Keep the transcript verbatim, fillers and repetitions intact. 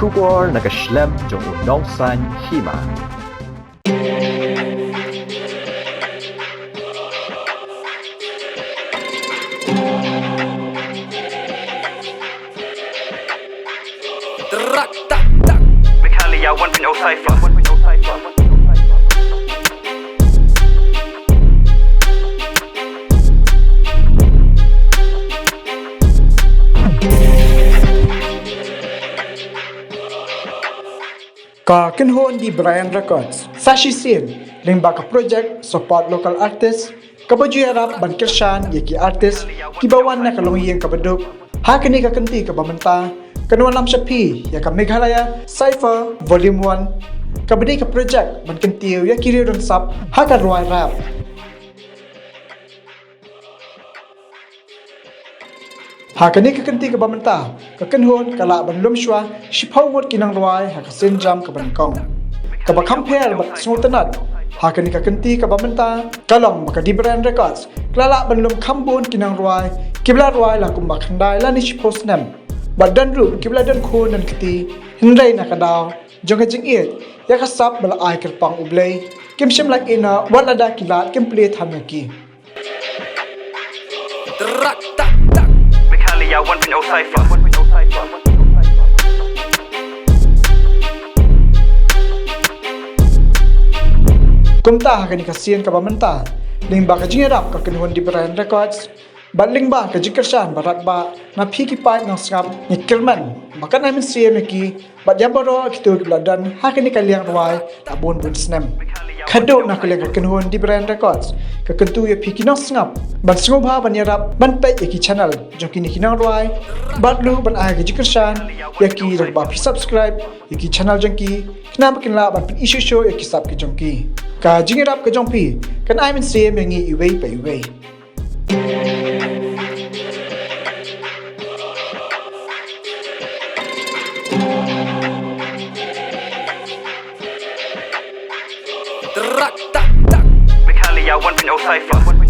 Khubor na ka shlem jong u nongsan hima. Trak, tak, tak. Meghalaya one point oh Cypher. Ka kynhun Dibrayan Records sa shisien lyngba ka project support local artist, kaba ju ïarap ban kyrshan ïa ki artist kiba wan na ka longïing kaba duk. Ha kane ka kynti kaba mynta, kan wanlam sha phi ïa ka Meghalaya Cypher Volume One, kaba dei ka project ban kyntiew ïa ki riew don sap ha ka rwai rap. Ha kane ka kynti kaba mynta, ka kynhun ka lah ban lum shuwa shiphew ngut ki nongrwai ha ka sienjam kaba nyngkong. Kaba kham pher bad sngewtynnat ha kane ka kynti kaba mynta ka long ba ka Dibrayan Records ka la lah ban lum kham bun ki nongrwai kiba la rwai la kumba khyndai lane shiphew snem. Bad don ruh kiba la don khun don kti, hynrei na ka daw jong ka jingïeit ïa ka sap ba la ai kyrpang U Blei, kim shym la ïehnoh wat lada ki lad kim plie than ïa ki. Trak, tak, tak. Meghalaya one point oh Cypher. Kumta ha kane ka sien kaba mynta, lyngba ka jingïarap ka kynhun Dibrayan Records bad lyngba ka jingkyrshan baroh ba na phi ki paid nongsngap, ngi kyrmen ba kan ai mynsiem ïa ki bad ïa baroh kito kiba la don ha kane ka liang rwai la bun bun snem. Khatduh na ka liang ka kynhun Dibrayan Records ka kyntu ïa phi ki nongsngap ban sngewbha ban ïarap ban peit ïa ki channel jong kine ki nongrwai bad ruh ban ai ka jingkyrshan ïa ki da kaba phi subscribe ïa ki channel jong ki, khnang ba kin lah ban pyni shuh shuh ïa ki sap ki jong ki. Ka jingïarap ka jong phi kan ai mynsiem ïa ngi iwei pa iwei. Trak, tak, tak. Meghalaya one point oh Cypher.